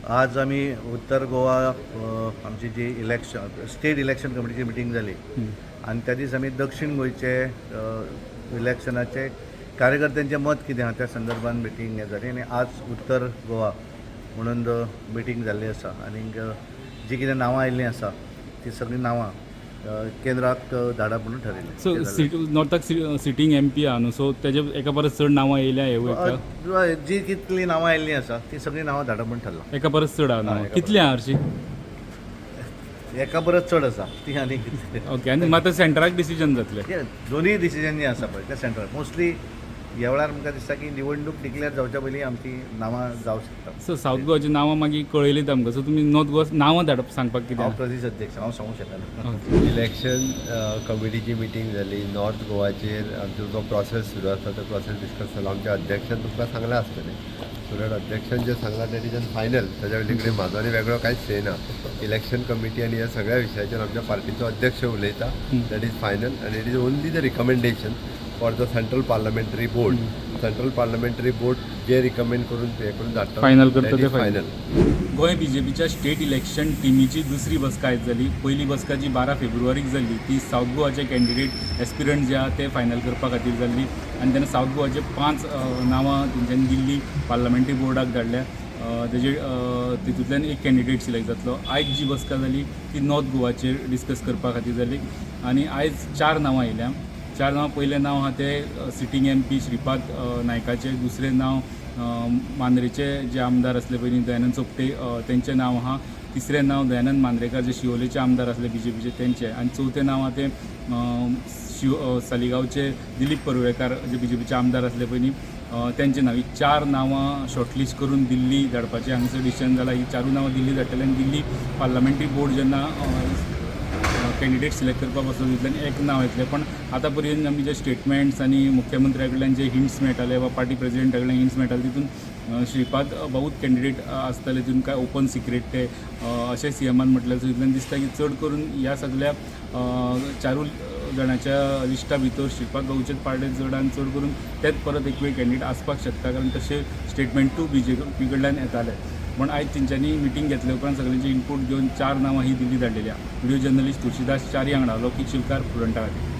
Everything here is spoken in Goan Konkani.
आज आमी उत्तर गोवा आमची जी इलेक्शन स्टेट इलेक्शन कमिटीची मिटींग जाली आनी त्या दीस आमी दक्षीण गोंयचे इलेक्शनाचे कार्यकर्त्यांचें मत कितें आहा त्या संदर्भान मिटींग हें जाली आनी आज उत्तर गोवा म्हणून मिटींग जाल्ली आसा. आनीक जी कितें नांवां आयिल्लीं आसा ती सगळीं नांवां केंद्राक धाडप म्हणून ठरयलें. सो सीट नॉर्थाक सिटींग एमपी आहा न्हू, सो तेजे एका परस चड नांवां येयल्या हे एका जी कितलीं नांवां आयिल्लीं आसा ती सगळीं नांवां धाडप म्हणून ठरलां. एका परस चड आहा नांवां. एका कितलीं आहा हरशीं? एका परस चड आसा ती आनी कितली. ओके, आनी मात सेंटराक डिसिजन जातलें? हे दोनूय डिसिजन जे आसा पळय ते सेंट्रल मोस्टली ह्या वेळार आमकां दिसता की निवडणूक डिक्लेअर जावच्या पयलीं आमची नांवां जावं शकता. सो सावथ गोवाची नांवां मागीर कळयलीत आमकां, सो तुमी नॉर्थ गोवा नांवां धाडप सांगपाक हांव कितें? प्रदेश अध्यक्ष, हांव सांगूंक शकना. ओके. इलेक्शन कमिटीची मिटींग जाली. नॉर्थ गोवाचेर आमचो जो प्रोसेस सुरू आसा तो प्रोसेस डिस्कस जालो. आमच्या अध्यक्षान तुमकां सांगलां आसतलें, सो that अध्यक्षान जें सांगलां that is an final. ताज्या पयलीं कडेन म्हाजो आनी वेगळो कांयच से ना. इलेक्शन कमिटी आनी ह्या सगळ्या विशयाचेर आमच्या पार्टीचो अध्यक्ष उलयता, that is final आनी it is only the recommendation for the Central Parliamentary Board. Central Parliamentary Board J recommend करून हें करून धाडटा Final करता ते final. Final. Goa बीजेपीच्या स्टेट इलेक्शन टिमीची दुसरी बसका आयज जाली. पयली बसका जी 12 फेब्रुवारीक जाल्ली ती सावथ गोवाचे कॅन्डिडेट एस्पिरंट जे आहा ते फायनल करपा खातीर जाल्ली आनी तेन्ना सावथ गोवाचे पांच नांवां तेंच्यांनी दिल्ली पार्लमेंटरी बोर्डाक धाडल्या. तेजे तितूंतल्यान एक कॅन्डिडेट सिलेक्ट जातलो. आयज जी बसका जाली ती नॉर्थ गोवाचेर डिस्कस करपा खातीर जाली आनी आयज चार नांवां येयल्या. चार नांवां, पयलें नांव आहा तें सिटींग एमपी श्रीपाद नायकाचें, दुसरें नांव मांद्रेचे जे आमदार आसले पयलीं दयानंद सोपटे तेंचें नांव आहा, तिसरें नांव दयानंद मांद्रेकार जे शिवोलेचे आमदार आसले बीजेपीचे तेंचें आनी चवथें नांव आहा तें सालिगांवचे दिलीप परुळेकार जे बीजेपीचे आमदार आसले पयलीं तेंचें नांव. ही चार नांवां शॉर्टलिस्ट करून दिल्ली धाडपाचें हांगासर डिसिजन जालां. ही चारूय नांवां दिल्ली धाडटले आनी दिल्ली पार्लमेंटरी बोर्ड जेन्ना कॅन्डिडेट सिलेक्ट करपाक बसलो तितल्यान एक नांव येतलें. पण आतां पर्यंत आमी जे स्टेटमेंट्स आनी मुख्यमंत्र्या कडल्यान जे हिंट्स मेळटाले वा पार्टी प्रेजिडेंटा कडल्यान हिंट्स मेळटाले तितून श्रीपाद भाऊच कॅन्डिडेट आसतले, तितून काय ओपन सिक्रेट ते अशें सीएमान म्हटलें. सो तितल्यान दिसता की चड करून ह्या सगल्या चारूय जाणांच्या लिस्टा भितर श्रीपाद भाऊचेच पार्टे चड आनी चड करून तेच परत एक वेळ कॅन्डिडेट आसपाक शकता, कारण तशे स्टेटमेंटूय बीजेपी कडल्यान येताले. पूण आयज तेंच्यांनी मिटींग घेतले उपरांत सगळ्यांचे इनपूट घेवन चार नांवां ही दिल्ली धाडलेली आहा. व्हिडिओ जर्नलिस्ट तुळशीदास च्यारी वांगडा लौकीक शिलकार, प्रुडंटा खातीर.